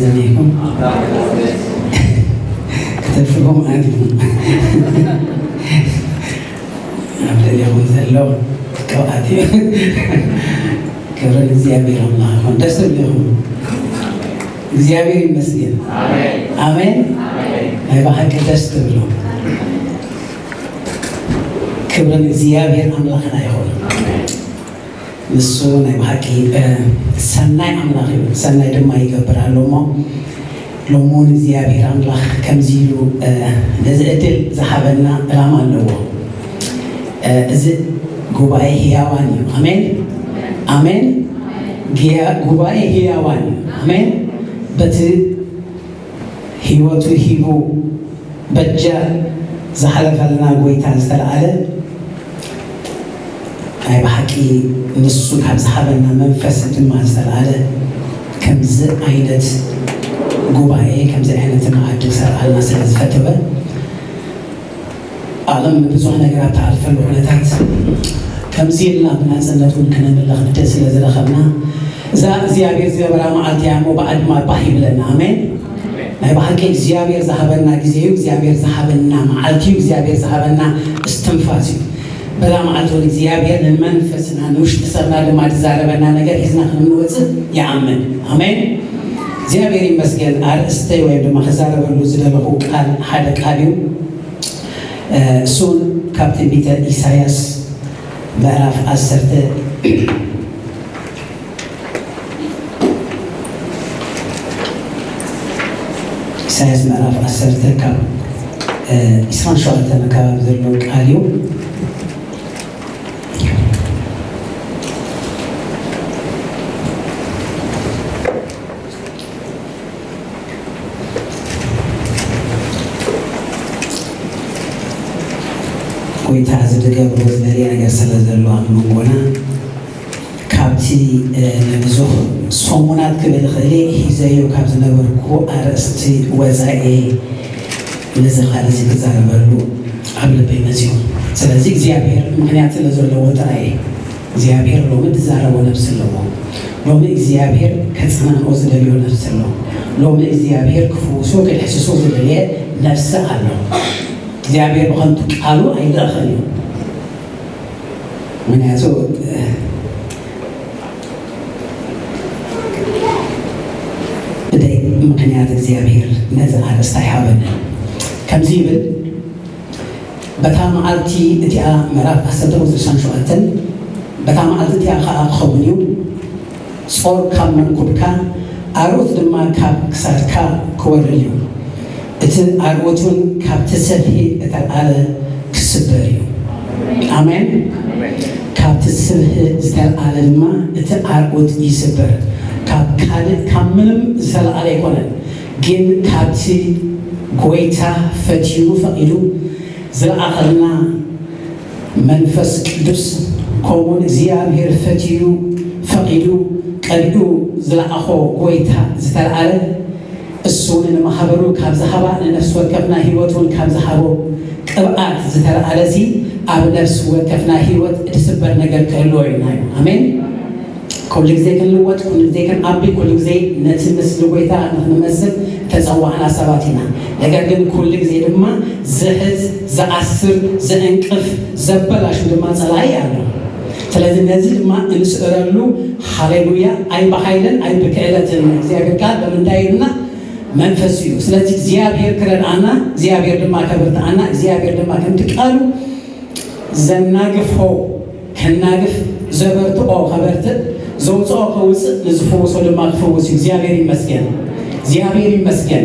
ዘኒኹም ክትርፍኹም ኣንኩም ኣብ ልዕሌኹም ዘሎ ቅብኣት እዩ። ክብሪ ንእግዚኣብሔር ኣምላኽ ይኹን። ደስ ትብሉ ኢኹም። እግዚኣብሔር ይመስገን። ኣሜን። ናይ ብሓቂ ደስ ትብሉ። ክብሪ ንእግዚኣብሔር ኣምላኽና ይኹን። ንሱ ናይ ብሓቂ ሰናይ ኣምላኽ እዩ፣ ሰናይ ድማ ይገብር ኣሎ እሞ፣ ሎሚ እውን እግዚኣብሔር ኣምላኽ ከምዚ ኢሉ ነዚ ዕድል ዝሃበና ዕላማ ኣለዎ። እዚ ጉባኤ ህያዋን እዩ። ኣሜን፣ ኣሜን። ጉባኤ ህያዋን እዩ። ኣሜን። በቲ ህይወቱ ሂቡ በጃ ዝሓለፈልና ጎይታ ዝተለዓለ ናይ ብሓቂ ንሱ ካብ ዝሃበና መንፈስ ድማ ዝተለዓለ ከምዚ ዓይነት ጉባኤ ከምዚ ዓይነት መኣዲ ክሰርዓልና ስለ ዝፈተወ ዓለም ብዙሕ ነገር ኣብ ትሓልፈሉ ኩነታት ከምዚ ኢልና ብናፅነት እውን ከነምልኽ ዕድል ስለ ዝረኸብና እዛ እግዚኣብሔር ዝገበራ መዓልቲ እያ እሞ ብኣድማ ባህ ይብለና። ኣሜን። ናይ ብሓቂ እግዚኣብሔር ዝሃበና ግዜ እዩ። እግዚኣብሔር ዝሃበና መዓልቲ እዩ። እግዚኣብሔር ዝሃበና እስትንፋስ እዩ። በዛ መዓልቲ እውን እግዚኣብሔር ንመንፈስና ንውሽጢ ሰብና ድማ ዝዛረበና ነገር ሒዝና ክንወፅእ ይኣምን። ኣሜን። እግዚኣብሔር ይመስገን። ኣርእስተይ ወይም ድማ ክዛረበሉ ዝደለኹ ቃል ሓደ ቃል እዩ። እሱን ካብ ትንቢተ ኢሳያስ ምዕራፍ ዓሰርተ ኢሳያስ ምዕራፍ ዓሰርተ ካብ ዒስራን ሸውዓተን ኣካባቢ ዘሎ ቃል እዩ። ጎይታ ዝትገብሮ ዝደልየ ነገር ስለ ዘሎ ኣብ መንጎና ካብቲ ንብዙሕ ሰሙናት ክብል እኽእል እየ ሒዘዮ ካብ ዝነበርኩ ኣርእስቲ ወፃኢ ነዚ ካልእ እዚ ክዛረበሉ ኣብ ልበይ መፅኡ። ስለዚ እግዚኣብሔር ምክንያት ስለ ዘለዎ ጥራይ እግዚኣብሔር ሎሚ ትዛረቦ ነብሲ ኣለዎ። ሎሚ እግዚኣብሔር ከጸናንኦ ዝደልዮ ነብሲ ኣሎ። ሎሚ እግዚኣብሔር ክፍውሶ ክድሕስሶ ዝደልየ ነብሲ ኣሎ። እግዚኣብሔር ብኸንቱ ቃሉ ኣይልእኽን እዩ። ምክንያቱ ብደይ ምክንያት እግዚኣብሔር ነዚ ኣርእስቲ ኣይሃበንን። ከምዚ ይብል በታ መዓልቲ እቲኣ ምዕራፍ ዓሰርተ ቁፅሪ ዕስራን ሸውዓተን በታ መዓልቲ እቲኣ ኸዓ ክኸውን እዩ፣ ጾር ካብ መንኩብካ ኣርዑት ድማ ካብ ክሳድካ ክወርድ እዩ፣ እቲ ኣርዑት እውን ካብቲ ሰፍሒ እተልዓለ ክስበር እዩ። ኣሜን። ካብቲ ስብሒ ዝተልዓለ ድማ እቲ ኣርዑት ይስበር። ካብ ካልእ ካብ ምንም ዝተልዓለ ኣይኮነን፣ ግን ካብቲ ጎይታ ፈትዩ ፈቒዱ ዝለኣኸልና መንፈስ ቅዱስ ከምኡውን እግዚኣብሔር ፈትዩ ፈቒዱ ቀዲኡ ዝለኣኾ ጎይታ ዝተልዓለ እሱ እውን ንማሕበሩ ካብ ዝሃባ ንነፍሲ ወከፍና ህይወት እውን ካብ ዝሃቦ ቅብኣት ዝተልዓለ እዚ ኣብ ነፍሲ ወከፍና ህይወት ዝስበር ነገር ክህልዎ ኢልና እዩ። ኣሜን። ኩሉ ግዜ ክንልወጥ፣ ኩሉ ግዜ ክንዓቢ፣ ኩሉ ግዜ ነቲ ምስሊ ጎይታ ንክንመስል ተፀዋዕና ሰባት ኢና። ነገር ግን ኩሉ ግዜ ድማ ዝሕዝ፣ ዝኣስር፣ ዝእንቅፍ፣ ዘበላሹ ድማ ፀላኢ ኣሎ። ስለዚ ነዚ ድማ እንስእረሉ። ሃሌሉያ። ኣይ ብሓይልን ኣይ ብክእለትን እግዚኣብሔር ቃል በምንታይ ኢልና መንፈስ እዩ። ስለዚ እግዚኣብሔር ክረድኣና፣ እግዚኣብሔር ድማ ከብርትኣና፣ እግዚኣብሔር ድማ ከምቲ ቃሉ ዘናግፎ ከናግፍ፣ ዘበርትኦ ከበርትእ፣ ዘውፅኦ ከውፅእ፣ ንዝፍውሶ ድማ ክፍውስ እዩ። እግዚኣብሔር ይመስገን። እግዚኣብሔር ይመስገን።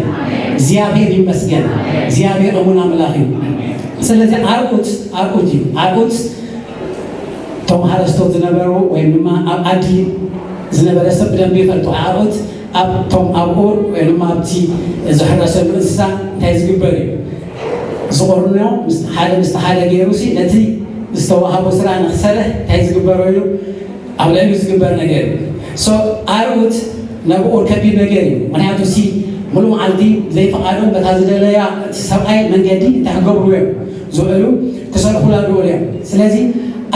እግዚኣብሔር ይመስገን። እግዚኣብሔር እሙን ኣምላኽ እዩ። ስለዚ ኣርዑት ኣርዑት እዩ። ኣርዑት እቶም ሓረስቶት ዝነበሩ ወይም ድማ ኣብ ዓዲ ዝነበረ ሰብ ብደንቢ ይፈልጦ። ኣርዑት ኣብቶም ኣብ ኡር ወይ ድማ ኣብቲ ዝሕረሰሉ እንስሳ እንታይ ዝግበር እዩ? ዝቆርኖ ምስ ሓደ ምስ ሓደ ገይሩ ሲ ነቲ ዝተዋሃቦ ስራ ንክሰርሕ እንታይ ዝግበሮ እዩ? ኣብ ልዕሊኡ ዝግበር ነገር እዩ። ሶ ኣርዑት ናብ ኡር ከቢድ ነገር እዩ። ምክንያቱ ሲ ሙሉ መዓልቲ ዘይፈቓዶም በታ ዝደለያ እቲ ሰብኣይ መንገዲ እንታይ ክገብሩ እዮም ዝውዕሉ? ክሰርሑላ ዝውዕሉ እዮም። ስለዚ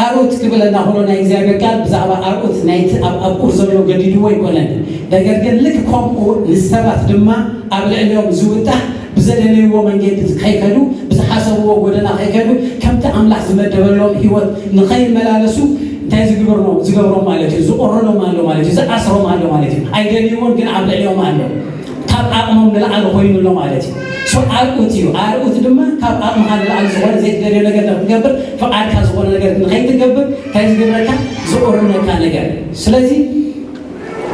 ኣርዑት ክብለና ከሎ ናይ እግዚኣብሔር ቃል ብዛዕባ ኣርዑት ናይቲ ኣብ ኣብቁር ዘሎ ገዲድዎ ኣይኮነን። ነገር ግን ልክ ከምኡ ንሰባት ድማ ኣብ ልዕሊኦም ዝውጣሕ ብዘደለይዎ መንገዲ ከይከዱ ብዝሓሰብዎ ጎደና ከይከዱ ከምቲ ኣምላኽ ዝመደበሎም ህይወት ንኸይመላለሱ እንታይ ዝግብር ነው ዝገብሮም ማለት እዩ። ዝቆርሮም ኣሎ ማለት እዩ። ዝኣስሮም ኣሎ ማለት እዩ። ኣይደልይዎን ግን ኣብ ልዕሊኦም ኣሎ። ካብ ዓቕሞም ንላዕሊ ኮይኑሎ ማለት እዩ። ሶ ኣርዑት እዩ። ኣርዑት ድማ ካብ ዓቕምኻ ንላዕሊ ዝኾነ ዘይትደልዮ ነገር ንክትገብር ፍቓድካ ዝኾነ ነገር ንኸይትገብር እንታይ ዝገብረካ ዝቆርነካ ነገር። ስለዚ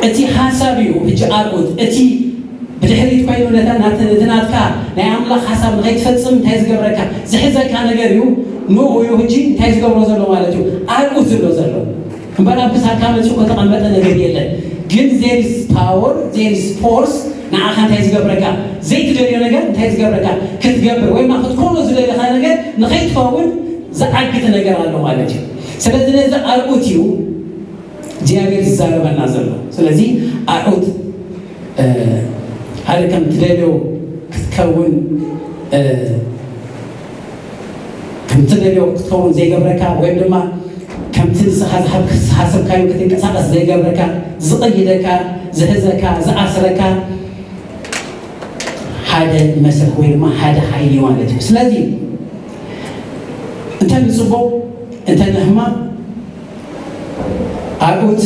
እቲ ሓሳብ እዩ ሕጂ ኣርዑት እቲ ብድሕሪት ኮይኑ ነታ ናተ- ነቲ ናትካ ናይ ኣምላኽ ሓሳብ ንኸይትፈጽም እንታይ ዝገብረካ ዝሕዘካ ነገር እዩ። ንኡ እዩ ሕጂ እንታይ ዝገብሮ ዘሎ ማለት እዩ። ኣርዑት ዝብሎ ዘሎ እምበር ኣብ ክሳድካ መፂኡ ከተቐመጠ ነገር የለን። ግን there is power, there is force ንዓኻ እንታይ ዝገብረካ ዘይትደልዮ ነገር እንታይ ዝገብረካ ክትገብር ወይ ድማ ክትኮኖ ዝደለኻ ነገር ንኸይትኸውን ዝዓግት ነገር ኣሎ ማለት እዩ። ስለዚ ነዚ ኣርዑት እዩ እግዚኣብሔር ዝዛረበና ዘሎ። ስለዚ ኣርዑት ሓደ ከም ትደልዮ ክትከውን ከም ትደልዮ ክትከውን ዘይገብረካ ወይም ድማ ከምቲ ንስኻ ዝሓሰብካዮ ክትንቀሳቐስ ዘይገብረካ ዝቕይደካ ዝሕዘካ ዝኣስረካ ሓደ መስርሕ ወይ ድማ ሓደ ሓይሊ ማለት እዩ። ስለዚ እንተ ንፅቡቕ እንተ ንሕማቕ ኣርዑት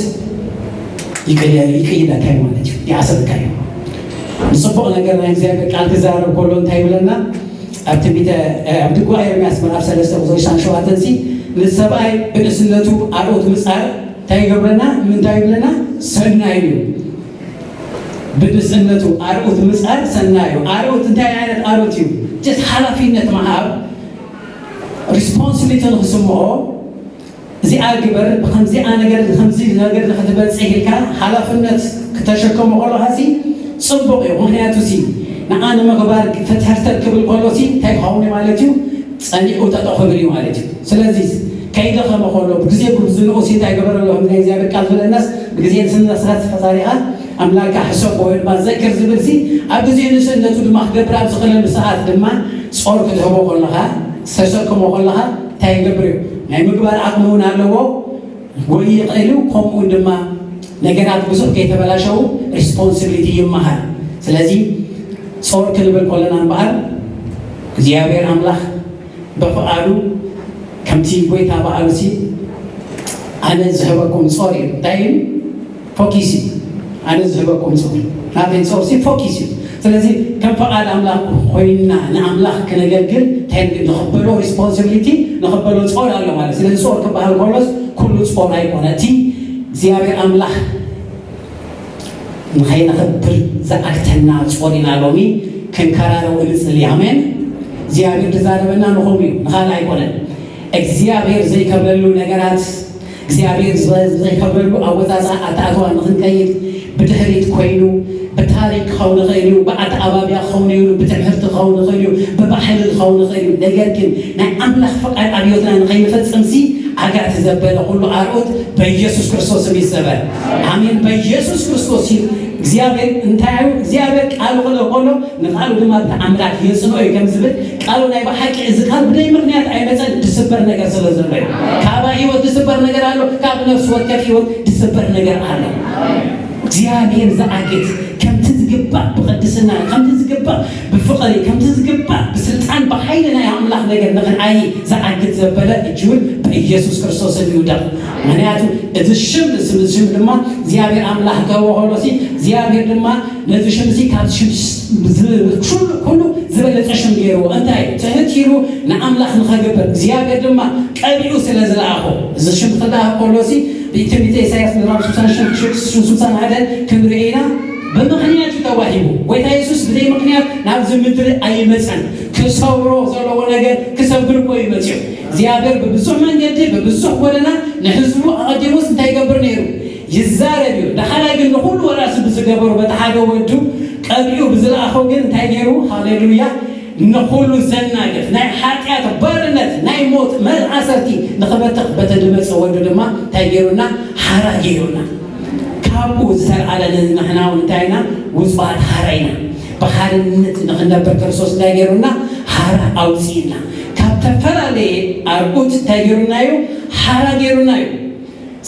ይቅየዳካ ማለት እዩ፣ ይኣስረካ እዩ። ንፅቡቅ ነገር ናይ እግዚኣብሔር ቃል ክዛረብ ከሎ እንታይ ይብለና? ኣብ ትንቢተ ኣብ ድጓ ኤርምያስ ምዕራፍ ሰለስተ ቁፅሪ ሸውዓተ ሲ ንሰብኣይ ብንእስነቱ ኣርዑት ምፃር እንታይ ይገብረና? ምንታይ ይብለና? ሰናይ እዩ። ብንእስነቱ ኣርዑት ምፃር ሰናይ እዩ። ኣርዑት እንታይ ዓይነት ኣርዑት እዩ? ጀስት ሓላፊነት ምሃብ፣ ሪስፖንሲቢሊቲ ንክስምዖ እዚኣ ግበር፣ ብከምዚኣ ነገር ከምዚ ነገር ንክትበፅሕ ኢልካ ሓላፍነት ክተሸከሞ ከለካ ሲ ፅቡቅ እዩ። ምክንያቱ ሲ ንዓ ንምግባር ፈትሕርተር ክብል ከሎ ሲ እንታይ ክኸውን እዩ ማለት እዩ? ፀኒኡ ጠጠው ክብል እዩ ማለት እዩ። ስለዚ ከይደኸመ ከሎ ብግዜ ጉብዝንኡ ሲ እንታይ ገበረ ኣሎ? ከምዚ ናይ እግዚኣብሔር ቃል ዝብለናስ ብግዜ ንስነስርዓት ፈጣሪኻ ኣምላካ ሕሰቦ ወይ ድማ ዘክር ዝብል ሲ ኣብ ግዜ ንእስነቱ ድማ ክገብር ኣብ ዝኽእለሉ ሰዓት ድማ ጾር ክትህቦ ከለኻ ዝተሸክሞ ከለኻ እንታይ ይገብር እዩ? ናይ ምግባር ዓቕሚ እውን ኣለዎ። ጎይ ይኽእል እዩ። ከምኡ እውን ድማ ነገራት ብዙሕ ከይተበላሸው ሪስፖንሲቢሊቲ ይመሃር። ስለዚ ጾር ክንብል ከለና እምበኣር እግዚኣብሔር ኣምላኽ ብፍቓዱ ከምቲ ጎይታ በዓሉ ሲ ኣነ ዝህበኩም ጾር እዩ እንታይ እዩ? ፎኪስ እዩ። ኣነ ዝህበኩም ጾር ናተይ ጾር ሲ ፎኪስ እዩ። ስለዚ ከም ፍቓድ ኣምላኽ ኮይንና ንኣምላኽ ክነገልግል እንታይ ንኽበሎ ሪስፖንሲቢሊቲ ንኽበሎ ጾር ኣሎ ማለት። ስለዚ ጾር ክበሃል ከሎስ ኩሉ ጾር ኣይኮነ። እቲ እግዚኣብሔር ኣምላኽ ንኸይነኽብር ዝኣክተና ጾር ኢና ሎሚ ክንከራረው እንጽሊ። ኣሜን። እግዚኣብሔር ዝዛረበና ንኸም እዩ ንኻልእ ኣይኮነን። እግዚኣብሔር ዘይከብረሉ ነገራት እግዚኣብሔር ዝበ- ዘይከብረሉ ኣወፃፃ ኣተኣተዋ ንኽንቀይድ ብድሕሪት ኮይኑ ብታሪክ ክኸውን ይኽእል እዩ፣ ብኣተኣባብያ ክኸውን ይኽእል እዩ፣ ብትምህርቲ ክኸውን ይኽእል እዩ፣ ብባህሊ ክኸውን ይኽእል እዩ። ነገር ግን ናይ ኣምላኽ ፍቓድ ኣብ ህይወትና ንኸይንፈጽም ሲ ኣጋቲ ዘበለ ኩሉ ኣርዑት በኢየሱስ ክርስቶስ ስም ይሰበር። ኣሜን። በኢየሱስ ክርስቶስ ስም እግዚኣብሔር እንታይ እዩ? እግዚኣብሔር ቃሉ ክልእ ከሎ ንቃሉ ድማ ብተኣምራት የጽንኦ እዩ ከም ዝብል ቃሉ ናይ ብሓቂ እዚ ቃል ብደይ ምክንያት ኣይመጸን። ድስበር ነገር ስለ ዘሎ እዩ። ካብ ህይወት ድስበር ነገር ኣሎ፣ ካብ ነፍሲ ወከፍ ህይወት ድስበር ነገር ኣሎ። እግዚኣብሔር ዝዓግት ከምቲ ዝግባእ ብቅድስና ከምቲ ዝግባእ ብፍቕሪ ከምቲ ዝግባእ ብስልጣን ብሓይሊ ናይ ኣምላኽ ነገር ንኽንዓይ ዝዓግት ዘበለ እጅውን ብኢየሱስ ክርስቶስ ይውደቕ። ምክንያቱ እቲ ሽም ስም ሽም ድማ እግዚኣብሔር ኣምላኽ ከቦ ከሎሲ እግዚኣብሔር ድማ ነዚ ሽምሲ ካብ ሽም ዝ- ኩሉ ኩሉ ዝበለጸ ሽም ገይርዎ እንታይ ትሕት ኢሉ ንኣምላኽ ንኸግብር እግዚኣብሔር ድማ ቀቢኡ ስለ ዝለኣኾ እዚ ሽም ክለኣኽ ከሎሲ ብትንቢተ ኢሳያስ ምዕራፍ ስሳን ሓደ ክንርኢ ኢና። ብምኽንያት እዩ ተዋሂቡ። ጎይታ የሱስ ብዘይ ምኽንያት ናብዚ ምድሪ ኣይመፀን። ክሰብሮ ዘለዎ ነገር ክሰብር እኮ እዩ መፅኡ። እግዚኣብሔር ብብዙሕ መንገዲ ብብዙሕ ጎደና ንህዝቡ ኣቐዲሙስ እንታይ ይገብር ነይሩ? ይዛረብ እዩ። ዳሓራይ ግን ንኹሉ ወራሲ ብዝገበሩ በቲ ሓደ ወዱ ቀቢኡ ብዝለኣኸው ግን እንታይ ገይሩ? ሃሌሉያ። ንኹሉ ዘናግፍ ናይ ሓጢኣት ባርነት ናይ ሞት መእሰርቲ ንኽበትኽ በተ ድመፀ ወዱ ድማ እንታይ ገይሩና? ሓራ ገይሩና። ካብኡ ዝተልዓለ ንሕና እውን እንታይ ኢና? ውፁዓት ሓራ ኢና። ብሓርነት ንኽንነብር ክርስቶስ እንታይ ገይሩና? ሓራ ኣውፅእና። ካብ ተፈላ ኣርዑት እንታይ ገይሩና እዩ? ሓራ ገይሩና እዩ።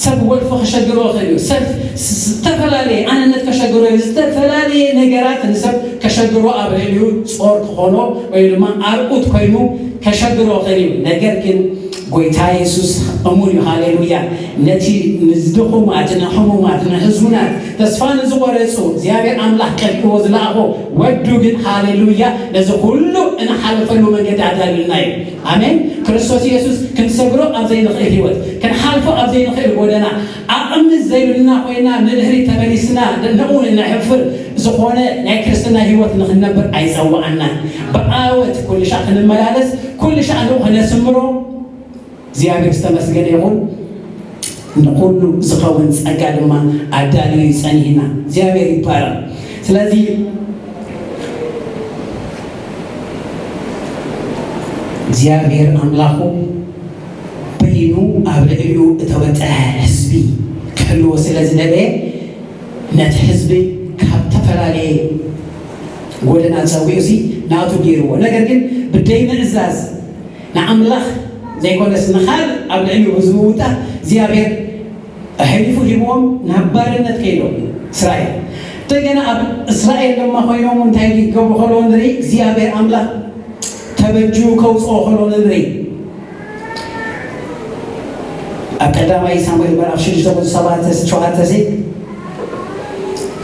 ሰብ ወልፎ ከሸግሮ ይኽእል እዩ። ሰብ ስ- ስ- ዝተፈላለየ ኣነነት ከሸግሮ እዩ። ዝተፈላለየ ነገራት ንሰብ ከሸግሮ ኣብ ልዕሊኡ ጾር ክኾኖ ወይ ድማ ኣርዑት ኮይኑ ከሸግሮ ይኽእል እዩ። ነገር ግን ጎይታ የሱስ እሙን እዩ። ሃሌሉያ። ነቲ ንዝድኹማት፣ ንሕሙማት፣ ንሕዙናት፣ ተስፋ ንዝቆረጹ እግዚኣብሔር ኣምላኽ ቀቢእዎ ዝለኣኾ ወዱ ግን፣ ሃሌሉያ፣ ነዚ ኩሉ እንሓልፈሉ መንገዲ ኣዳልዩልና እዩ። ኣሜን። ክርስቶስ የሱስ ክንሰግሮ ኣብ ዘይንኽእል ህይወት፣ ክንሓልፎ ኣብ ዘይንኽእል ጎደና፣ ዓቕሚ ዘይብልና ኮይና ንድሕሪት ተመሊስና ንዕኡ ነሕፍር ዝኾነ ናይ ክርስትና ህይወት ንኽንነብር ኣይጸዋዓናን። ብዓወት ኩሉ ሻዕ ክንመላለስ፣ ኩሉ ሻዕ ንኡ ክነስምሮ እግዚኣብሔር ዝተመስገነ ይኹን። ንኹሉ ዝኸውን ጸጋ ድማ ኣዳልዩ ጸኒሕና። እግዚኣብሔር ይባረኽ። ስለዚ እግዚኣብሔር ኣምላኹ በይኑ ኣብ ልዕሊኡ እተወጠሐ ህዝቢ ክህልዎ ስለ ዝደለየ፣ ነቲ ህዝቢ ካብ ዝተፈላለየ ጎደና ጸዊዑ ሲ ናቱ ገይርዎ። ነገር ግን ብደይ ምእዛዝ ንኣምላኽ ዘይኮነስ ንኻልእ ኣብ ልዕሊኡ ብዝምውታ እግዚኣብሔር ኣሕሊፉ ሂብዎም ናብ ባርነት ከይዶም እስራኤል። እንደገና ኣብ እስራኤል ድማ ኮይኖም እንታይ ይገብሩ ከለዉ ንርኢ፣ እግዚኣብሔር ኣምላኽ ተበጅዩ ከውፅኦ ከሎ ንርኢ። ኣብ ቀዳማይ ሳሙኤል ምዕራፍ ሽዱሽተ ቁፅሪ ሰባተ ሸውዓተ ሲ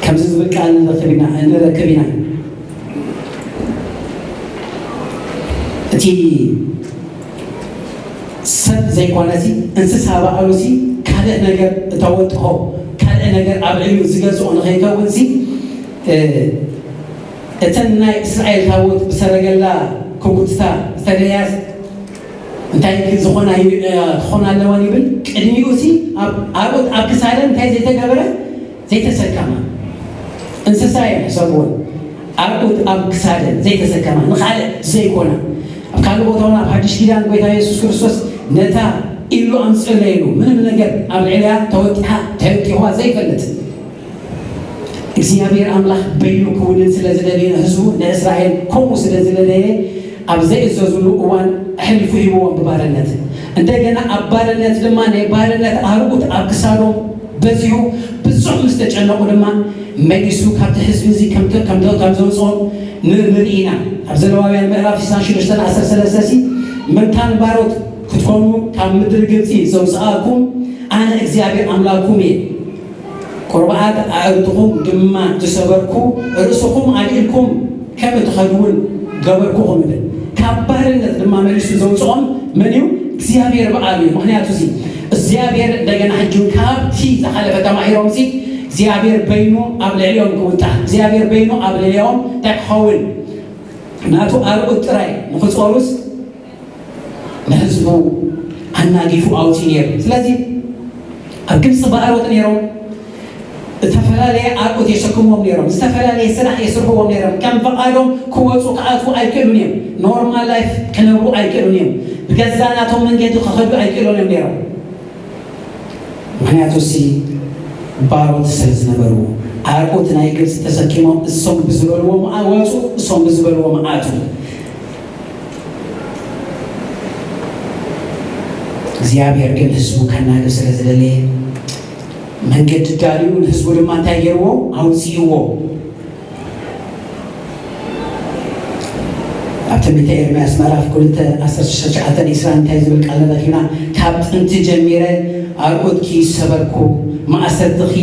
ከምዚ ዝብል ቃል ንረክብ ኢና ንረክብ ኢና። እቲ ሰብ ዘይኮነሲ እንስሳ በዓሉሲ ካልእ ነገር እተወጥሖ ካልእ ነገር ኣብ ልዕሊኡ ዝገዝኦ ንኸይከውንሲ፣ እ፣ እተን ናይ እስራኤል ታቦት ብሰረገላ ክጉትታ ዝተደለያስ እንታይ ዝኾና ዩ-፣ እ፣ ክኾና ኣለወን ይብል። ቅድሚኡ ሲ ኣብ ኣርዑት ኣብ ክሳደን እንታይ ዘይተገበረ ዘይተሰከማ እንስሳ እየን። ሕሰብወን፣ ኣርዑት ኣብ ክሳደን ዘይተሰከማ ንኻልእ ዘይኮና። ኣብ ካልእ ቦታ እውን ኣብ ሓድሽ ኪዳን ጎይታ የሱስ ክርስቶስ ነታ ኢሉ ኣምፅእለይ ኢሉ ምንም ነገር ኣብ ልዕሊያ ተወጢሓ ተወጢሕዋ ዘይፈልጥ እግዚኣብሔር ኣምላኽ በይኑ ክውንን ስለ ዝደለየ ንህዝቡ ንእስራኤል ከምኡ ስለ ዝደለየ ኣብ ዘይእዘዙሉ እዋን ኣሕሊፉ ሂብዎም ብባርነት። እንደገና ኣብ ባርነት ድማ ናይ ባርነት ኣርዑት ኣብ ክሳዶም በዚሑ ብዙሕ ምስ ተጨነቑ ድማ መሊሱ ካብቲ ህዝቢ እዚ ከም ከም ከም ዘውፅኦም ን- ንርኢ ኢና። ኣብ ዘለዋውያን ምዕራፍ ዕስራን ሽዱሽተን ዓሰርተ ሰለስተ ሲ መካን ባሮት ክትኮኑ ካብ ምድሪ ግብፂ ዘውፅኣኩም ኣነ እግዚኣብሔር ኣምላኩም እየ። ቁርብዓት ኣእርትኹም ድማ ዝሰበርኩ፣ ርእስኹም ኣልዒልኩም ከም እትኸዱ እውን ገበርኩኹም ይብል። ካብ ባርነት ድማ መሊሱ ዘውፅኦም መን እዩ? እግዚኣብሔር በዓሉ እዩ። ምኽንያቱ እዚ እግዚኣብሔር እንደገና ሕጂ እውን ካብቲ ዝሓለፈ ተማሂሮም ሲ እግዚኣብሔር በይኑ ኣብ ልዕሊኦም ክውጣ፣ እግዚኣብሔር በይኑ ኣብ ልዕሊኦም እንታይ ክኸውን ናቱ ኣርዑት ጥራይ ንኽጾሩስ ንህዝቡ ኣናጊፉ ኣውፅኡ ነይሩ። ስለዚ ኣብ ግብፂ ባሮት ነይሮም፣ ዝተፈላለየ ኣርዑት የሸክምዎም ነይሮም፣ ዝተፈላለየ ስራሕ የስርሕዎም ነይሮም። ከም ፈቓዶም ክወፁ ክኣትዉ ኣይክእሉን እዮም። ኖርማል ላይፍ ክነብሩ ኣይክእሉን እዮም። ብገዛ ናቶም መንገዲ ክኸዱ ኣይክእሉን እዮም ነይሮም። ምክንያቱ ሲ ባሮት ስለ ዝነበሩ ኣርዑት ናይ ግብፂ ተሰኪሞም እሶም ብዝበልዎ መኣ ወፁ፣ እሶም ብዝበልዎ መኣቱ። እግዚኣብሔር ግን ህዝቡ ከናግር ስለ ዝደለየ መንገዲ ዳልዩ ንህዝቡ ድማ እንታይ ገይርዎ? ኣውፅእዎ። ኣብ ትንቢተ ኤርምያስ ምዕራፍ ክልተ ዓሰርተ ትሽዓተን ዕስራን እንታይ ዝብል ቃል ንረኪብና? ካብ ጥንቲ ጀሚረ ኣርዑትኪ ሰበርኩ፣ ማእሰርትኺ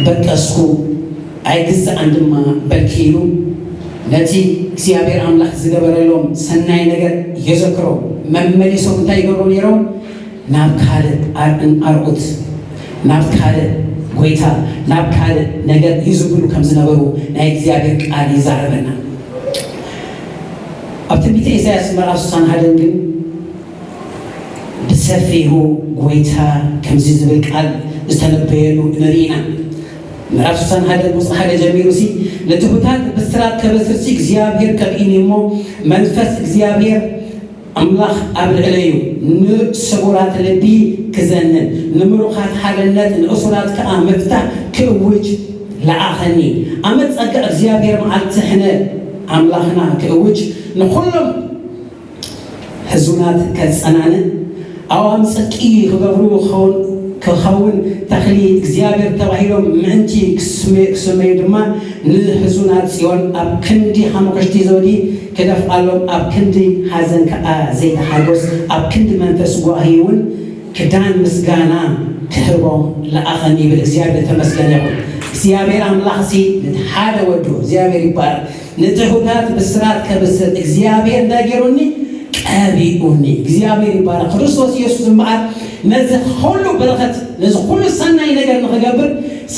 በጠስኩ፣ ኣይግዛኣን ድማ በልኪ ኢሉ ነቲ እግዚኣብሔር ኣምላኽ ዝገበረሎም ሰናይ ነገር የዘክሮም። መመሊሶም እንታይ ይገብሩ ነይሮም? ናብ ካልእ ኣር- ኣርዑት፣ ናብ ካልእ ጎይታ፣ ናብ ካልእ ነገር ይዝብሉ ከም ዝነበሩ ናይ እግዚኣብሔር ቃል ይዛረበና። ኣብ ትንቢተ ኢሳያስ ምዕራፍ ስሳን ሓደን ግን ብሰፊሑ ጎይታ ከምዚ ዝብል ቃል ዝተነበየሉ ንርኢ ኢና። ምዕራፍ ስሳን ሓደን ቁፅሪ ሓደ ጀሚሩ ሲ ንትሑታት ብስራት ከበስር ሲ እግዚኣብሔር ከርእኒ እሞ መንፈስ እግዚኣብሔር ኣምላኽ ኣብ ልዕለዩ ንስቡራት ልቢ ክዘንን ንምሩኻት ሓርነት ንእሱራት ከኣ ምፍታሕ ክእውጅ ለኣኸኒ። ኣመት ጸጋ እግዚኣብሔር መዓልቲ ሕነ ኣምላኽና ክእውጅ፣ ንኹሎም ሕዙናት ከጸናንዕ፣ ኣዋም ጽድቂ ክገብሩ ክኸውን፣ ክኸውን፣ ተኽሊ እግዚኣብሔር ተባሂሎም ምእንቲ ክስመ-፣ ክስመዩ ድማ፣ ንሕዙናት ጽዮን ኣብ ክንዲ ሓሙኽሽቲ ዘውዲ ክደፍኣሎም፣ ኣብ ክንዲ ሓዘን ከኣ ዘይተሓጎስ፣ ኣብ ክንዲ መንፈስ ጓሂ እውን ክዳን ምስጋና ክህቦም ለኣኸኒ ይብል። እግዚኣብሔር ተመስገን ይኹን። እግዚኣብሔር ኣምላኽሲ ነቲ ሓደ ወዱ እግዚኣብሔር ይባረክ። ንትሑታት ብስራት ከብስር እግዚኣብሔር እንታይ ገይሩኒ? ቀቢኡኒ። እግዚኣብሔር ይባረክ። ክርስቶስ ኢየሱስ እምበኣር ነዚ ኩሉ በረኸት፣ ነዚ ኩሉ ሰናይ ነገር ንኽገብር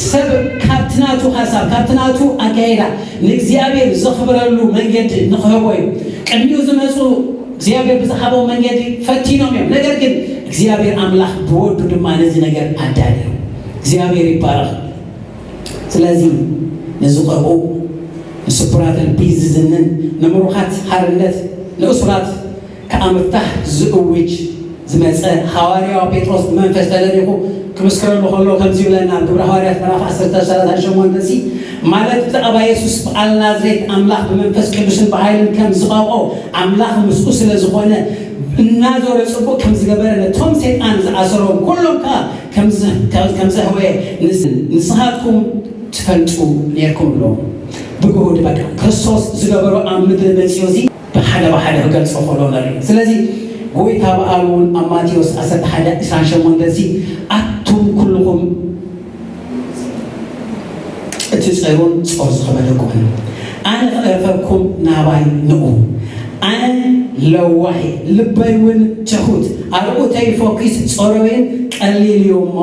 ሰብ ካብቲ ናቱ ሓሳብ፣ ካብቲ ናቱ ኣካይዳ ንእግዚኣብሔር ዘኽብረሉ መንገዲ ንኽህቦ እዩ። ቅድሚኡ ዝመፁ እግዚኣብሔር ብዝሃቦም መንገዲ ፈቲኖም እዮም። ነገር ግን እግዚኣብሔር ኣምላኽ ብወዱ ድማ ነዚ ነገር ኣዳልዩ። እግዚኣብሔር ይባረኽ። ስለዚ ንዝቐብኡ፣ ንስቡራት ልቢ ዝዝንን፣ ንምሩኻት ሓርነት፣ ንእሱራት ከኣ ምፍታሕ ዝእውጅ ዝመጸ ሃዋርያው ጴጥሮስ ብመንፈስ ተለሊኹ ክምስክረሉ ከሎ ከምዚ ይብለና፣ ኣብ ግብረ ሃዋርያት ምዕራፍ ዓሰርተ ሰላሳ ሸሞንተ ሲ፣ ማለት እቲ ኣባ የሱስ በዓል ናዝሬት ኣምላኽ ብመንፈስ ቅዱስን ብሓይልን ከም ዝቐብኦ ኣምላኽ ምስኡ ስለ ዝኾነ፣ እናዞረ ጽቡቕ ከም ዝገበረ ነቶም ሰይጣን ዝኣሰሮም ኩሎም ከኣ ከም ዝ-፣ ከም ዘህወየ ንስ-፣ ንስኻትኩም ትፈልጡ ኔርኩም ኣለዉ። ብግሁድ በቃ ክርስቶስ ዝገበሮ ኣብ ምድሪ መጺኡ እዚ ብሓደ ብሓደ ክገልጾ ከሎ ንርኢ። ስለዚ ጎይታ በኣል እውን ኣብ ማቴዎስ ዓሰርተ ሓደ ዕስራን ሸሞንተን ሲ፣ ኣቱም ኩልኹም እቲ ጸሩን ጾር ዝኸበደኩምን፣ ኣነ ክእረፈኩም ናባይ ንዑ። ኣነ ለዋህ እየ፣ ልበይ እውን ትሑት፣ ኣርዑተይ ፈኲስ ጾረይን ቀሊል እዩ እሞ፣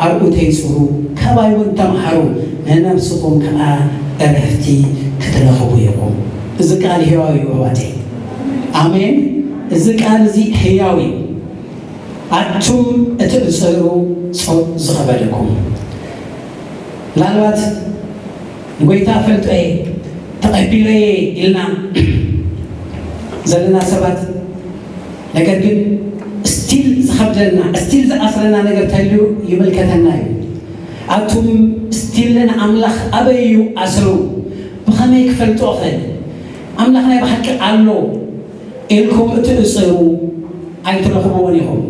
ኣርዑተይ ጽሩ፣ ካባይ እውን ተምሃሩ፣ ንነብስኹም ከኣ ዕረፍቲ ክትረኽቡ ኢኹም። እዚ ቃል ህያው እዩ ኣሕዋተይ። ኣሜን። እዚ ቃል እዚ ህያው እዩ። ኣቱም እትእሰሩ ጾር ዝኸበደኩም። ምናልባት ንጎይታ እፈልጦ እየ፣ ተቐቢለየ ኢልና ዘለና ሰባት፣ ነገር ግን ስቲል ዝኸብደና፣ ስቲል ዝኣስረና ነገር ተልዩ ይምልከተና እዩ። ኣቱም ስቲል ንኣምላኽ ኣበይ እዩ ኣሰሩ? ብኸመይ ክፈልጦ እኽእል? ኣምላኽ ናይ ብሓቂ ኣሎ ኢልኩም እትእሰሩ ኣይትረኽብዎን ኢኹም።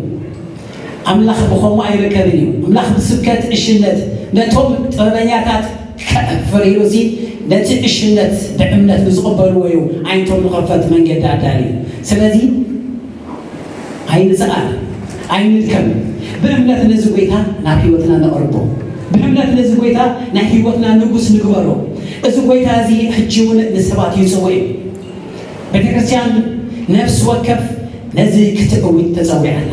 ኣምላኽ ብኸምኡ ኣይርከብን እዩ። ኣምላኽ ብስብከት እሽነት ነቶም ጥበበኛታት ከእፍር ኢሉ፣ እዚ ነቲ እሽነት ብእምነት ንዝቕበልዎ እዩ ዓይነቶም ንኸፈት መንገዲ ኣዳልዩ። ስለዚ ኣይንጽኣር፣ ኣይንድከም። ብእምነት ነዚ ጎይታ ናብ ህይወትና ነቕርቦ። ብእምነት ነዚ ጎይታ ናይ ህይወትና ንጉስ ንግበሮ። እዚ ጎይታ እዚ ሕጂ እውን ንሰባት ይጽውዕ እዩ። ቤተ ክርስቲያን ነፍሲ ወከፍ ነዚ ክትእውጅ ተጸዊዓ ኣላ።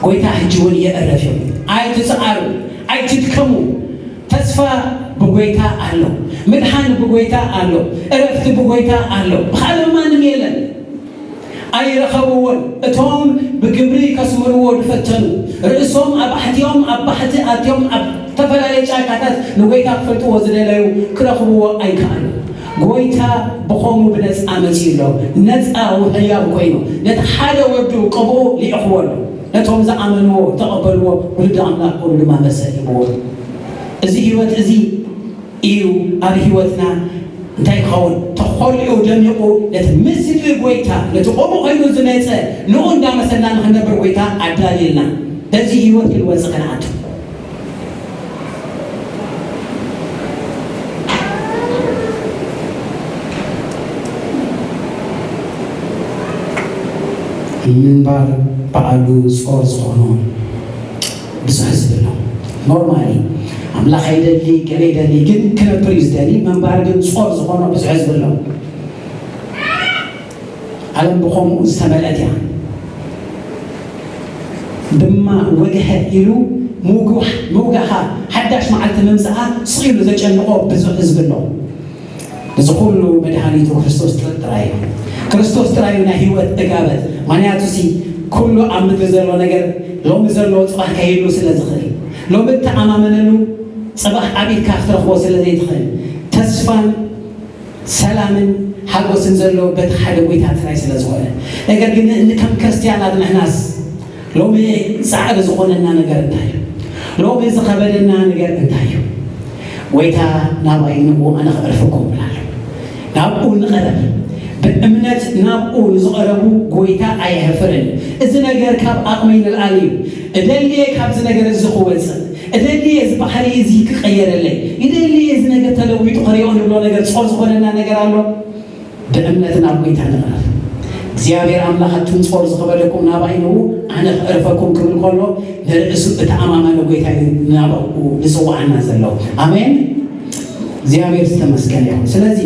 ጎይታ ሕጂ እውን የዕርፍ እዩ። ኣይትጽዓሩ፣ ኣይትድከሙ። ተስፋ ብጎይታ ኣሎ። ምድሓን ብጎይታ ኣሎ። ዕረፍቲ ብጎይታ ኣሎ። ብኻልእ ማንም የለን። ኣይረኸብዎን። እቶም ብግብሪ ከስምርዎ ዝፈተኑ፣ ርእሶም ኣብ ኣሕቲኦም ኣብ ባሕቲ ኣትዮም ኣብ ዝተፈላለየ ጫካታት ንጎይታ ክፈልጥዎ ዝደለዩ ክረኽብዎ ኣይከኣሉ። ጎይታ ብኸምኡ ብነጻ መጺኡ ኣሎ። ነጻ ህያው ኮይኑ ነቲ ሓደ ወዱ ቅብኡ ልኢኽዎ ኣሎ። ነቶም ዝኣመንዎ፣ ዝተቐበልዎ ውሉድ ኣምላኽ ክኾኑ ድማ መሰል ሂብዎ። እዚ ህይወት እዚ እዩ ኣብ ህይወትና እንታይ ይኸውን? ተኾሊኡ ደሚቑ ነቲ ምስሊ ጎይታ፣ ነቲ ከምኡ ኮይኑ ዝመጸ ንኡ እንዳመሰልና ንኽንነብር ጎይታ ኣዳልየልና። በዚ ህይወት ክንወጽእ ክንኣቱ። ምንባር በዓሉ ጾር ዝኾኖ ብዙሕ ህዝቢ ኣሎ። ኖርማሊ ኣምላኽ ኣይደሊ፣ ገለ ይደሊ፣ ግን ክነብር እዩ ዝደሊ። ምንባር ግን ጾር ዝኾኖ ብዙሕ ህዝቢ ኣሎ። ዓለም ብኸምኡ ዝተመልአት እያ። ድማ ወግሐ ኢሉ ምውግሕ-፣ ምውጋኻ ሓዳሽ መዓልቲ ምምጽኣ ስቕ ኢሉ ዘጨንቖ ብዙሕ ህዝቢ ኣሎ። እዚ ኩሉ መድሃኒቱ ክርስቶስ ጥራይ እዩ። ክርስቶስ ጥራይ እዩ ናይ ህይወት እጋበት። ምኽንያቱ ሲ ኩሉ ኣብ ምድሪ ዘሎ ነገር ሎሚ ዘሎ ጽባሕ ከይህሉ ስለ ዝኽእል፣ ሎሚ እተኣማመነሉ ጽባሕ ኣብ ኢድካ ክትረኽቦ ስለ ዘይትኽእል፣ ተስፋን ሰላምን ሓጎስን ዘሎ በቲ ሓደ ጎይታ ጥራይ ስለ ዝኾነ። ነገር ግን ን-፣ ከም ክርስትያናት ንሕናስ ሎሚ ጻዕሪ ዝኾነና ነገር እንታይ እዩ? ሎሚ ዝኸበደና ነገር እንታይ እዩ? ጎይታ ናባይ ንዑ ኣነ ከዕርፈኩም እብል ኣለኹ። ናብኡ ንቐረብ። ብእምነት ናብኡ ንዝቐረቡ ጎይታ ኣየሕፍርን። እዚ ነገር ካብ ዓቕመይ ንላዕሊ እዩ። እደልየ ካብዚ ነገር እዚ ክወፅእ፣ እደልየ እዚ ባህሪ እዚ ክቐየረለይ፣ እደልየ እዚ ነገር ተለዊጡ ክሪኦ ንብሎ ነገር ጾር ዝኾነና ነገር ኣሎ። ብእምነት ናብ ጎይታ ንቐረብ። እግዚኣብሔር ኣምላኽ ኣቱም ጾር ዝኸበደኩም ናባይ ንኡ ኣነ ክዕርፈኩም ክብል ከሎ ንርእሱ እተኣማመነ ጎይታ እዩ ናባኡ ዝጽውዓና ዘሎ። ኣሜን። እግዚኣብሔር ዝተመስገነ ይኹን። ስለዚ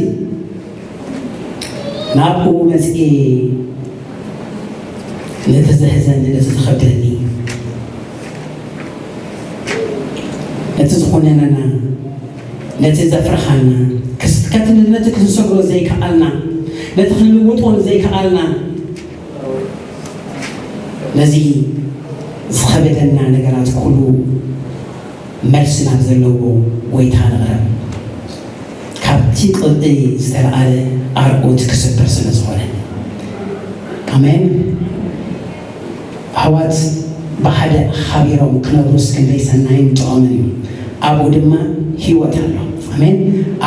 ናብኡ መጽኤ ነቲ ዘሕዘኒ፣ ነቲ ዝኸብደኒ፣ ነቲ ዝኾነነና፣ ነቲ ዘፍርሓና፣ ክስ-፣ ከቲ-፣ ነቲ ክንሰግሮ ዘይከኣልና፣ ነቲ ክንልውጦ ዘይከኣልና፣ ነዚ ዝኸበደና ነገራት ኩሉ መልሲ ናብ ዘለዎ ጎይታ ንቕረብ። ካብቲ ቅብኢ ዝተልዓለ ኣርዑት ክስበር ስለ ዝኾነ። ኣሜን። ኣሕዋት ብሓደ ሓቢሮም ክነብሩስ ክንደይ ሰናይን ጥዑምን እዩ። ኣብኡ ድማ ህይወት ኣሎ። ኣሜን።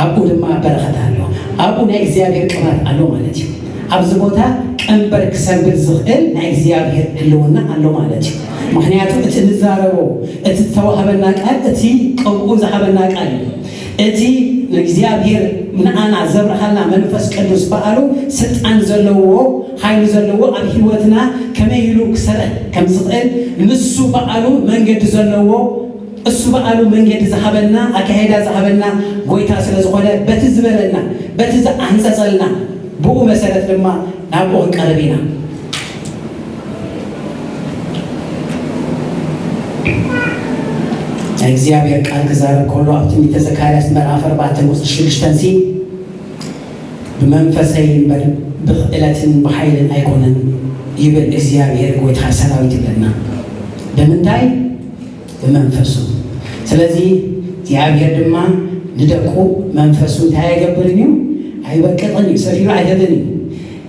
ኣብኡ ድማ በረኸት ኣሎ። ኣብኡ ናይ እግዚኣብሔር ቅባት ኣሎ ማለት እዩ። ኣብዚ ቦታ ቀንበር ክሰብር ዝኽእል ናይ እግዚኣብሔር ህልውና ኣሎ ማለት እዩ። ምኽንያቱ እቲ ንዛረቦ፣ እቲ ዝተዋህበና ቃል፣ እቲ ቅብኡ ዝሃበና ቃል እዩ። እቲ ንእግዚኣብሔር ንኣና ዘብርሃልና መንፈስ ቅዱስ በዓሉ ስልጣን ዘለዎ፣ ሓይሊ ዘለዎ፣ ኣብ ህይወትና ከመይ ኢሉ ክሰርሕ ከም ዝኽእል ንሱ በዓሉ መንገዲ ዘለዎ፣ እሱ በዓሉ መንገዲ ዝሃበና፣ ኣካሄዳ ዝሃበና ጎይታ ስለ ዝኾነ፣ በቲ ዝበለና፣ በቲ ዝኣንጸጸልና፣ ብኡ መሰረት ድማ ናብኡ ክንቀርብ ኢና። ናይ እግዚኣብሔር ቃል ክዛረብ ከሎ ኣብ ትንቢተ ዘካርያስ ምዕራፍ ኣርባዕተ ቁጽሪ ሽዱሽተ ሲ፣ "ብመንፈሰይ እምበር ብኽእለትን ብሓይልን ኣይኮነን" ይብል እግዚኣብሔር ጎይታ ሰራዊት ይብለና። ብምንታይ? ብመንፈሱ። ስለዚ እግዚኣብሔር ድማ ንደቁ መንፈሱ እንታይ ኣይገብርን እዩ? ኣይበቅቕን እዩ፣ ሰፊሩ ኣይህብን እዩ።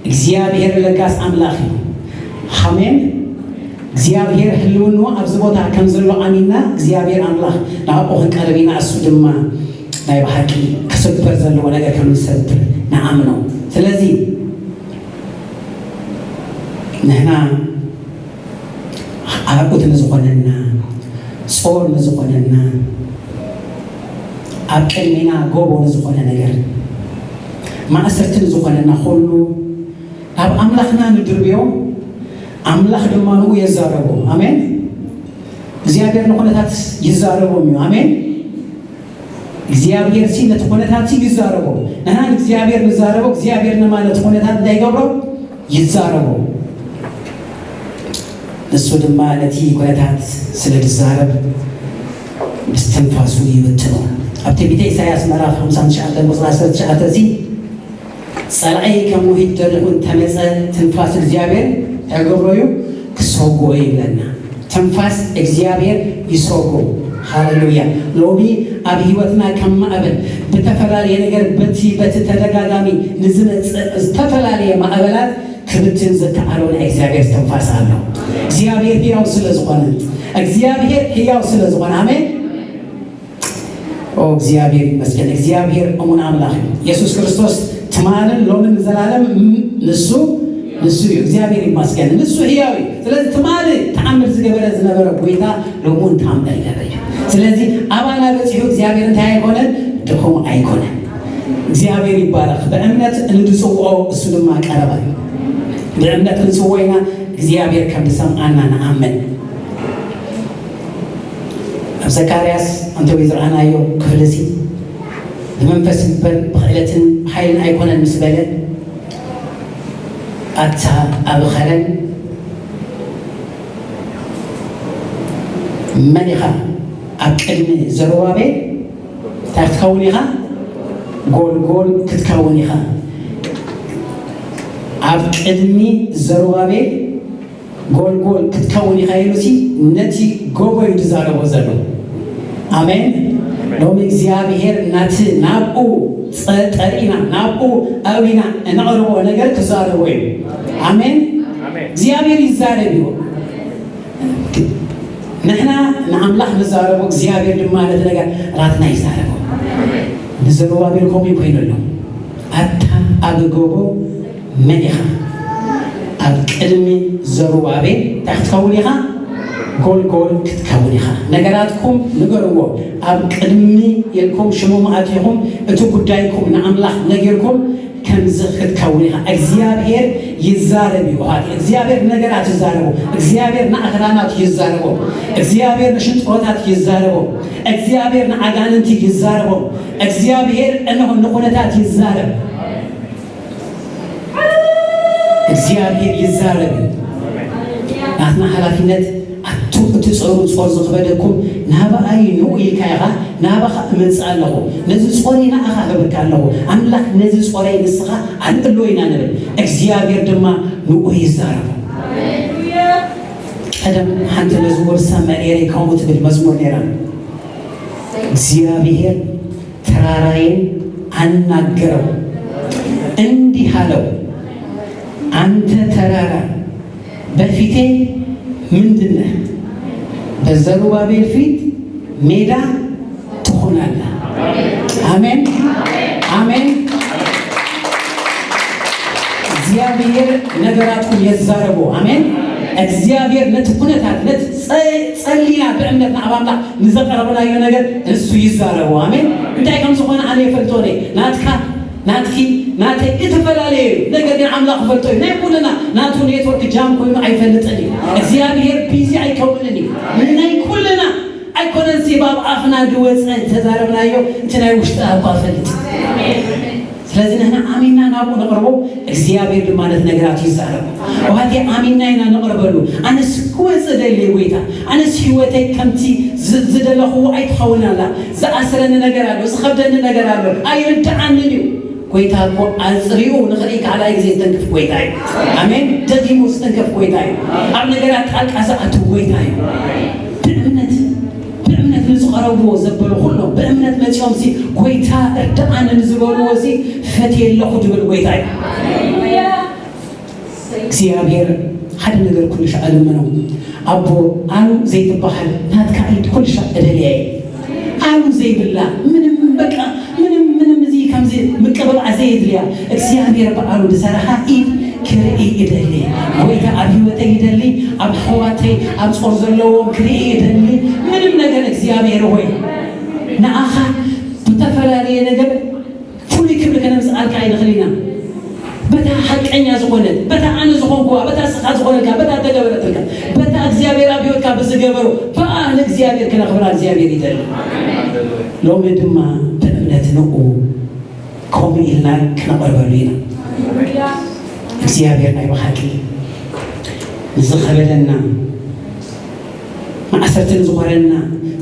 እግዚኣብሔር ለጋስ ኣምላኽ እዩ። ኣሜን። እግዚኣብሔር ህልውንኡ ኣብዚ ቦታ ከም ዘሎ ኣሚንና እግዚኣብሔር ኣምላኽ ናብኡ ክንቀርብ ኢና። እሱ ድማ ናይ ብሓቂ ክስበር ዘለዎ ነገር ከም ዝሰብር ንኣምኖ። ስለዚ ንሕና ኣርዑት ንዝኾነና፣ ጾር ንዝኾነና፣ ኣብ ቅድሜና ጎቦ ንዝኾነ ነገር፣ ማእሰርቲ ንዝኾነና ኩሉ ናብ ኣምላኽና ንድርብዮ፣ ኣምላኽ ድማ ንኡ የዛረቦ። ኣሜን። እግዚኣብሔር ንኹነታት ይዛረቦም እዩ። ኣሜን። እግዚኣብሔር ሲ ነቲ ኩነታት ሲ ይዛረቦ። ንሕና ንእግዚኣብሔር ንዛረቦ፣ እግዚኣብሔር ድማ ነቲ ኩነታት እንታይ ይገብሮ? ይዛረቦ። ንሱ ድማ ነቲ ኩነታት ስለ ዝዛረብ ምስ ትንፋሱ ይብትኖ። ኣብ ትንቢተ ኢሳያስ ምዕራፍ ሓምሳን ትሽዓተን ቁጽሪ ዓሰርተ ትሽዓተ እዚ፣ "ጸላኢ ከም ውሂድ ደሪኹ እንተመጸ፣ ትንፋስ እግዚኣብሔር እንታይ ክገብሮ እዩ? ክሰጎ" ይብለና። ትንፋስ እግዚኣብሔር ይሰጎ። ሃሌሉያ። ሎሚ ኣብ ህይወትና ከም ማዕበል ብተፈላለየ ነገር፣ በቲ፣ በቲ ተደጋጋሚ ንዝመጽእ ዝተፈላለየ ማዕበላት ክብትን ዝከኣሎ ናይ እግዚኣብሔር ትንፋስ ኣሎ። እግዚኣብሔር ህያው ስለ ዝኾነ፣ እግዚኣብሔር ህያው ስለ ዝኾነ፣ ኣሜን። ኦ፣ እግዚኣብሔር ይመስገን። እግዚኣብሔር እሙን ኣምላኽ እዩ። የሱስ ክርስቶስ ትማልን ሎምን ንዘላለም ንሱ፣ ንሱ እዩ። እግዚኣብሔር ይመስገን። ንሱ ህያው እዩ። ስለዚ ትማሊ ተኣምር ዝገበረ ዝነበረ ጎይታ ሎሚ እውን ተኣምር ይገብር እዩ። ስለዚ ኣባና በጺሑ እግዚኣብሔር እንታይ ኣይኮነን? ድኹም ኣይኮነን። እግዚኣብሔር ይባረኽ። ብእምነት እንድጽውዖ እሱ ድማ ቀረባ እዩ። ብእምነት ክንጽውዖ ኢና። እግዚኣብሔር ከም ዝሰምዓና ንኣምን። ኣብ ዘካርያስ እንተ ዝረኣናዮ ክፍሊ እዚ፣ "ብመንፈስ እምበር ብኽእለትን ብሓይልን ኣይኮነን" ምስ በለ፣ ኣታ ኣብ ኸረን መን ኢኻ? ኣብ ቅድሚ ዘሩባቤል እንታይ ክትከውን ኢኻ? ጎልጎል ክትከውን ኢኻ። ኣብ ቅድሚ ዘሩባቤል ጎልጎል ክትከውን ኢኻ ኢሉሲ ነቲ ጎቦ እዩ ዝዛረቦ ዘሎ። ኣሜን። ሎሚ እግዚኣብሔር ናቲ ናብኡ ጸ-፣ ጠሪእና ናብኡ ኣዊና እነቕርቦ ነገር ክዛረቦ እዩ። ኣሜን። ኣሜን። እግዚኣብሔር ይዛረብ እዩ። ንሕና ንኣምላኽ ንዛረቦ፣ እግዚኣብሔር ድማ ነቲ ነገር ናትና ይዛረቦ። ንዘሩባቤል ከምኡ እዩ ኮይኑ ኣሎ። ኣታ ኣብ ጎቦ መን ኢኻ? ኣብ ቅድሚ ዘሩባቤል እንታይ ክትከውን ኢኻ? ጎልጎል ክትከውን ኢኻ። ነገራትኩም ንገርዎ፣ ኣብ ቅድሚ ኢልኩም ሽሙ ኣቲኹም እቲ ጉዳይኩም ንኣምላኽ ነጊርኩም ከምዚ ክትከውን ኢኻ። እግዚኣብሔር ይዛረብ እዩ። ኦሃት እግዚኣብሔር ነገራት ይዛረቡ። እግዚኣብሔር ንኣኽራናት ይዛረቡ። እግዚኣብሔር ንሽንጥሮታት ይዛረቡ። እግዚኣብሔር ንኣጋንንቲ ይዛረቡ። እግዚኣብሔር እንሆ ንኹነታት ይዛረብ። እግዚኣብሔር ይዛረብ እዩ። ናትና ሓላፊነት ኣቱ እቲ ጾሩ ጾር ዝኽበደኩም ናባኣይ ንኡ ኢልካ ኢኻ። ናባኻ እመጽእ ኣለኹ። ነዚ ጾረይ ንኣኻ ህበካ ኣለኹ። ኣምላኽ ነዚ ጾረይ ንስኻ ኣልዕሎ ኢና ንብል። እግዚኣብሔር ድማ ንኡ ይዛረቡ። ቀደም ሓንቲ መዝሙር ሰምዕ ነይረ ከምኡ ትብል መዝሙር ነይራ። እግዚኣብሔር ተራራዬን አናገረው እንዲህ አለው፣ አንተ ተራራ በፊቴ ምንድን ነህ? በዘሩባቤል ፊት ሜዳ ትሆናለህ። አሜን፣ አሜን። እግዚኣብሔር ነገራትኩም የዛረቦ። አሜን። እግዚኣብሔር ነቲ ኩነታት ነቲ ጸ- ጸሊና ብእምነት ናብ ኣምላኽ ንዘቀረብናዮ ነገር እሱ ይዛረቦ። አሜን። እንታይ ከም ዝኾነ ኣነ ይፈልጦ እየ። ናትካ ናትኪ ናተይ እተፈላለየ እዩ። ነገር ግን ኣምላኽ ይፈልጦ እዩ። ናይ ኩልና ናቱ ኔትወርክ ጃም ኮይኑ ኣይፈልጥን እዩ። እግዚኣብሔር ቢዚ ኣይከውንን እዩ። ናይ ኩልና ኣይኮነን ሲ ብ ኣፍና ድወፀ ዝተዛረብናዮ እቲ ናይ ውሽጢ ኣባ ፈልጥ። ስለዚ ንሕና ኣሚንና ናብኡ ነቕርቦ፣ እግዚኣብሔር ድማ ነቲ ነገራት ይዛረብ። ኦሃቴ ኣሚንና ኢና ነቕርበሉ። ኣነስ ክወፅእ ደልየ ጎይታ፣ ኣነስ ህይወተይ ከምቲ ዝ- ዝደለኽዎ ኣይትኸውን ኣላ። ዝኣስረኒ ነገር ኣሎ፣ ዝኸብደኒ ነገር ኣሎ፣ ኣይርድዓንን እዩ። ጎይታ እኮ ኣጽሪኡ ንኽርኢ ካልኣይ ግዜ ዝተንክፍ ጎይታ እዩ። ኣሜን። ደጊሙ ዝተንከፍ ጎይታ እዩ። ኣብ ነገራት ጣልቃ ዝኣቱ ጎይታ እዩ። ብእምነት ብእምነት ንዝቐረብዎ ዘበሉ ኩሎም ብእምነት መጺኦም ሲ ጎይታ እርድኣኒ ንዝበልዎ ሲ ፈትየ ኣለኹ ድብል ጎይታ እዩ። እግዚኣብሔር ሓደ ነገር ኩሉ ሻዕ ለምነው። ኣቦ ኣሉ ዘይትበሃል ናትካ ኢድ ኩሉ ሻዕ እደልያ እየ። ኣሉ ዘይብላ ምንም በቃ ምንም ምንም እዚ ከምዚ ምቅብባዕ ዘየድልያ እግዚኣብሔር በኣሉ ዝሰራሓ ኢድ ክርኢ ይደሊ። ጎይታ ኣብ ህይወተይ ይደሊ፣ ኣብ ኣሕዋተይ ኣብ ጾር ዘለዎም ክርኢ ይደሊ። ምንም ነገር እግዚኣብሔር ሆይ ንኣኻ ብተፈላለየ ነገር ፍሉይ ክብሪ ከነምጽኣልካ ኣይንኽእል ኢና። በታ ሓቀኛ ዝኾነት፣ በታ ኣነ ዝኾንኩዋ፣ በታ ስኻ ዝኾነልካ፣ በታ ተገበረትልካ፣ በታ እግዚኣብሔር ኣብ ህይወትካ ብዝገበሩ፣ ብኣ ንእግዚኣብሔር ከነኽብራ እግዚኣብሔር ይደሊ። ሎሚ ድማ ብእምነት ንኡ ከምኡ ኢልና ክነቕርበሉ ኢና። እግዚኣብሔር ናይ ብሓቂ ንዝኸበደና ማእሰርቲ ንዝኾነና፣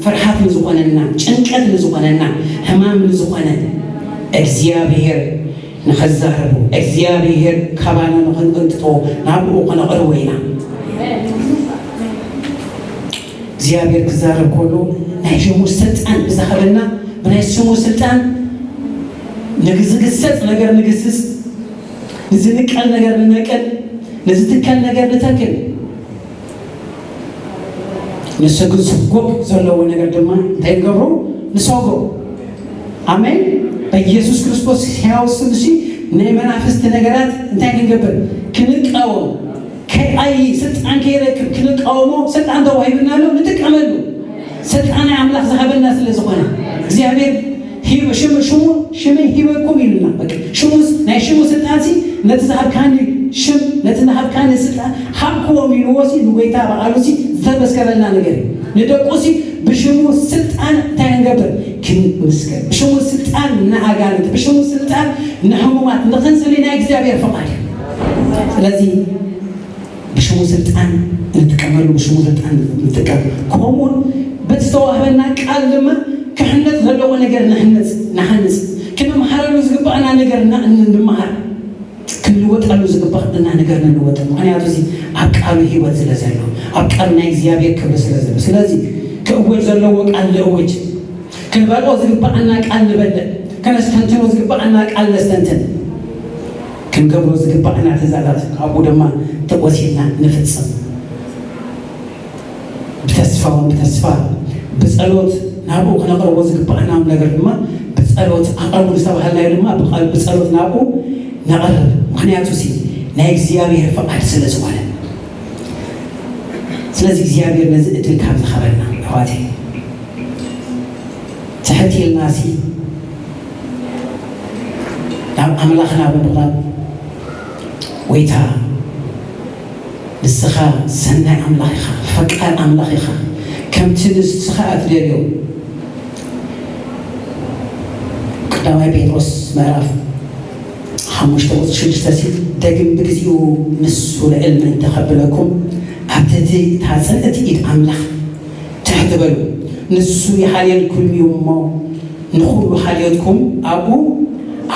ፍርሓት ንዝኾነና፣ ጭንቀት ንዝኾነና፣ ሕማም ንዝኾነ እግዚኣብሔር ንኸዛረቡ፣ እግዚኣብሔር ካባና ንኽንቅንጥጦ ናብኡ ኸነቕርቦ ኢና። እግዚኣብሔር ክዛረብ ከሎ ናይ ሽሙ ስልጣን ብዝሃበና ብናይ ስሙ ስልጣን ንዝግሰጽ ነገር ንግስጽ፣ ንዝንቀል ነገር ንነቅል፣ ንዝትከል ነገር ንተክል። ንሱ ግን ስጎግ ዘለዎ ነገር ድማ እንታይ ንገብሮ? ንሰጎ። ኣሜን። በኢየሱስ ክርስቶስ ሕያው ስም እሺ ናይ መናፍስቲ ነገራት እንታይ ክንገብር? ክንቃወም። ከይ ኣይ ስልጣን ከይረክብ ክንቃወሞ ስልጣን ተዋሂብና ኣሎ፣ ንጥቀመሉ። ስልጣን ናይ ኣምላኽ ዝሃበና ስለ ዝኾነ እግዚኣብሔር ሂብ- ሽም- ሽሙ ሽመይ ሂበኩም ኢሉና። በቃ ሽሙስ ናይ ሽሙ ስልጣን ሲ ነቲ ዝሃብካኒ ሽም ነቲ ዝሃብካኒ ስልጣን ሃብክዎም ኢልዎ ሲ ንጎይታ በዓሉ ሲ ዝተመስከረልና ነገር እዩ። ንደቁ ሲ ብሽሙ ስልጣን እንታይ ንገብር? ክንምስከር። ብሽሙ ስልጣን ንኣጋንንት ብሽሙ ስልጣን ንሕሙማት ንኽንስሊ ናይ እግዚኣብሔር ፍቓድ እዩ። ስለዚ ብሽሙ ስልጣን ንጥቀመሉ ብሽሙ ስልጣን ንጥቀም። ከምኡውን በቲ ዝተዋህበና ቃል ድማ ክሕነፅ ዘለዎ ነገር ንሕነፅ ንሓንፅ። ክንመሃረሉ ዝግባኣና ነገር ንምሃር። ክንልወጠሉ ዝግባኣና ነገር ንልወጠ። ምክንያቱ እዚ ኣብ ቃሉ ህይወት ስለ ዘሎ ኣብ ቃሉ ናይ እግዚኣብሔር ክብሪ ስለ ዘሎ ስለዚ ክእወጅ ዘለዎ ቃል ንእወጅ። ክንበልኦ ዝግባኣና ቃል ንበልዕ። ከነስተንትኖ ዝግባኣና ቃል ነስተንትን። ክንገብሮ ዝግባኣና ትእዛዛት ካብኡ ድማ ተወሲድና ንፍፅም። ብተስፋ እውን ብተስፋ ብፀሎት ናብኡ ክነቕርቦ ዝግባኣና ነገር ድማ ብፀሎት ኣቐርቡ ዝተባሃልናዮ ድማ ብፀሎት ናብኡ ነቕርብ። ምኽንያቱ ሲ ናይ እግዚኣብሔር ፍቓድ ስለ ዝኾነ። ስለዚ እግዚኣብሔር ነዚ ዕድል ካብ ዝሃበና ኣሕዋተይ፣ ትሕት ኢልና ሲ ናብ ኣምላኽና ብምቕራብ፣ ጎይታ፣ ንስኻ ሰናይ ኣምላኽ ኢኻ፣ ፈቃር ኣምላኽ ኢኻ፣ ከምቲ ንስኻ እትደልዮ። ቀዳማይ ጴጥሮስ ምዕራፍ ሓሙሽተ ቁጽሪ ሽዱሽተ ሲ፣ ደግም ብግዚኡ ንሱ ልዕል ምእንቲ ከብለኩም፣ ኣብ ትሕቲ እታ ጽንዕቲ ኢድ ኣምላኽ ትሕት በሉ። ንሱ ይሓልየልኩም እዩ እሞ፣ ንኹሉ ሓልዮትኩም ኣብኡ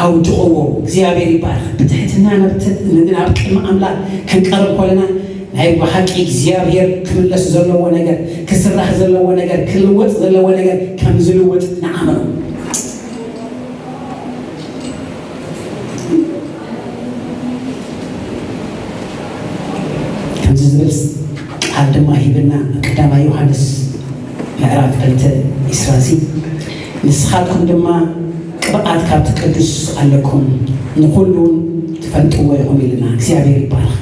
ኣውድቕዎ። እግዚኣብሔር ይባረኽ። ብትሕትና ናብ ት-፣ ናብ ቅድሚ ኣምላኽ ክንቀርብ ከለና፣ ናይ ብሓቂ እግዚኣብሔር ክምለስ ዘለዎ ነገር፣ ክስራሕ ዘለዎ ነገር፣ ክልወጥ ዘለዎ ነገር ከም ዝልወጥ ንኣምኖ። ከምዚ ዝብል ቃል ድማ ሂብና፣ ቀዳማይ ዮሃንስ ምዕራፍ ክልተ ዒስራ ሲ፣ "ንስኻትኩም ድማ ቅብኣት ካብቲ ቅዱስ ኣለኩም፣ ንኹሉ እውን ትፈልጥዎ ኢኹም" ኢልና። እግዚኣብሔር ይባረኽ።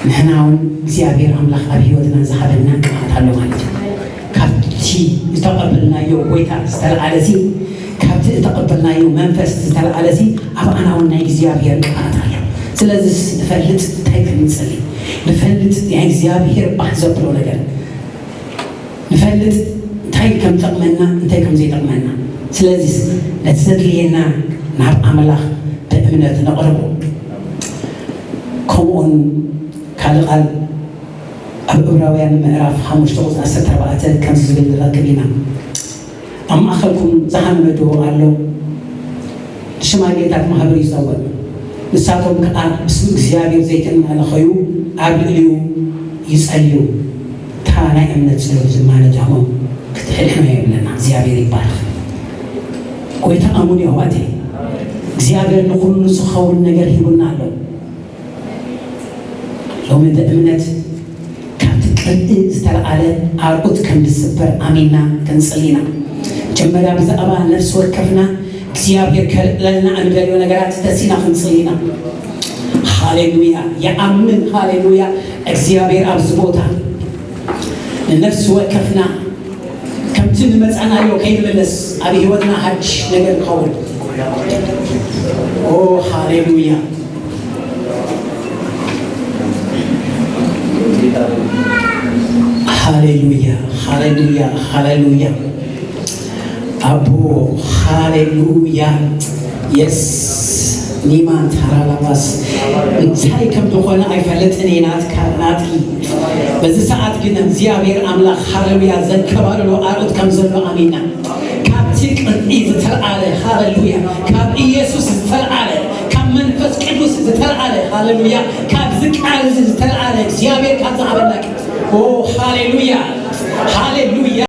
ንሕና እውን እግዚኣብሔር ኣምላኽ ኣብ ህይወትና ዝሃበና ቅብኣት ኣሎ ማለት እዩ። ካብቲ ዝተቐበልናዮ ጎይታ ዝተለዓለ ሲ፣ ካብቲ ዝተቐበልናዮ መንፈስ ዝተለዓለ ሲ፣ ኣባና እውን ናይ እግዚኣብሔር ቅብኣት ኣሎ። ስለዚ ንፈልጥ እንታይ ከም ንጽሊ፣ ንፈልጥ ናይ እግዚኣብሔር ባህ ዘብሎ ነገር፣ ንፈልጥ እንታይ ከም ጠቕመና፣ እንታይ ከም ዘይጠቕመና። ስለዚ ነቲ ዘድልየና ናብ ኣምላኽ ብእምነት ነቕርቦ። ከምኡውን ካልእ ቃል ኣብ ዕብራውያን ምዕራፍ ሓሙሽተ ቁጽሪ ዓሰርተ ኣርባዕተ ከምዚ ዝብል ንረክብ ኢና፣ "ኣብ ማእከልኩም ዝሓመመ ዶ ኣሎ? ንሽማግሌታት ማህበር ይጸውዕ፣ ንሳቶም ከኣ ብስም እግዚኣብሔር ዘይተመላለኸዩ ኣብ ልዕሊኡ ይጸልዩ። እታ ናይ እምነት ጸሎት ድማ ነጃሆም ክትሕድሕኖ የብለና።" እግዚኣብሔር ይባረኽ። ጎይታ ኣሙን የሕዋተይ፣ እግዚኣብሔር ንኹሉ ዝኸውን ነገር ሂቡና ኣሎ። ሎሚ ብእምነት ካብቲ ቅንኢ ዝተለዓለ ኣርዑት ከም ዝስበር ኣሚንና ክንጽሊ ኢና። መጀመርያ ብዛዕባ ነፍሲ ወከፍና እግዚኣብሔር ከልዕለልና እንደልዮ ነገራት ተሲና ክንጽሊ ኢና። ሃሌሉያ። ይኣምን፣ ሃሌሉያ። እግዚኣብሔር ኣብዚ ቦታ ንነፍሲ ወከፍና ከምቲ ንመጻናዮ ከይንምለስ ኣብ ህይወትና ሓድሽ ነገር ይኸውን። ኦ፣ ሃሌሉያ። ሃሌሉያ፣ ሃሌሉያ፣ ሃሌሉያ። ኣቦ፣ ሃሌሉያ። የስ፣ ኒማን ታራላባስ። እንታይ ከም ዝኾነ ኣይፈልጥን እየ፣ ናትካ፣ ናትኪ። በዚ ሰዓት ግን እግዚኣብሔር ኣምላኽ፣ ሃሌሉያ፣ ዘንከባልሎ ኣርዑት ከም ዘሎ ኣሚና። ካብቲ ቅንኢ ዝተልዓለ፣ ሃሌሉያ፣ ካብ ኢየሱስ ዝተልዓለ፣ ካብ መንፈስ ቅዱስ ዝተልዓለ፣ ሃሌሉያ፣ ካብዚ ቃል እዚ ዝተልዓለ እግዚኣብሔር ካብ ዝሃበና። ኦ፣ ሃሌሉያ፣ ሃሌሉያ።